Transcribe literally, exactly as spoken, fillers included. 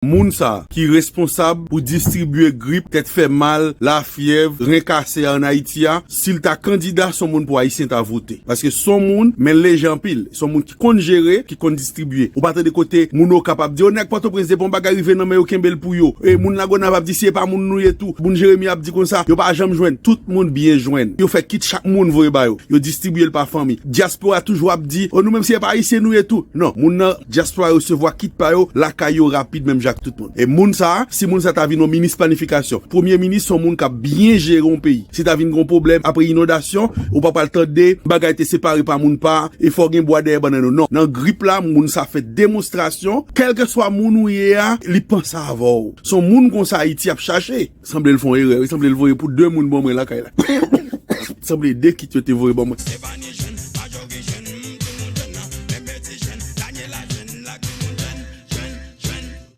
Moun sa ki responsab pou distribye grip, tèt fè mal, lafyèv, ren kase a ann Ayiti a, si l ta kandida, s on moun pou Ayisyen ta vote. Paske s on moun, men l leje anpil. S on moun ki konn jere, ki konn distribye. Ou pa tande kote moun Okap ap di, o nèg Pòtoprens depi yon bagay rive nan men yo kenbe l pou yo. E moun Lagonav ap di, si e pa moun nou ye tou. Moun Jeremi ap di konsa, yo pa janm jwenn. Tout moun byen jwenn. Yo fè kit chak moun voye ba yo. Yo distribye l pa fanmi. Dyaspora toujou ap di, o nou menm si e pa Ayisyen nou ye tou. Non, moun nan dyaspora resevwa kit pa yo, lakay yo rapid menm jan ak tout moun. E moun sa, si moun sa ta vin yon minis planifikasyon, premye minis s on moun k ap byen jere yon peyi. Si ta vin gon pwoblèm apre inondasyon, ou pa pral tande bagay te separe pa moun pa, e fò gen bwa dèyè bannann yo. Non, nan grip la, moun sa fè demonstrasyon, kèlkeswa moun ou ye a, li panse avè w. S on moun konsa Ayiti ap chache. Sanble l fè yon erè, wi, sanble l voye pou de moun ban mwen lakay la. Sanble de kit yo te voye ban mwen.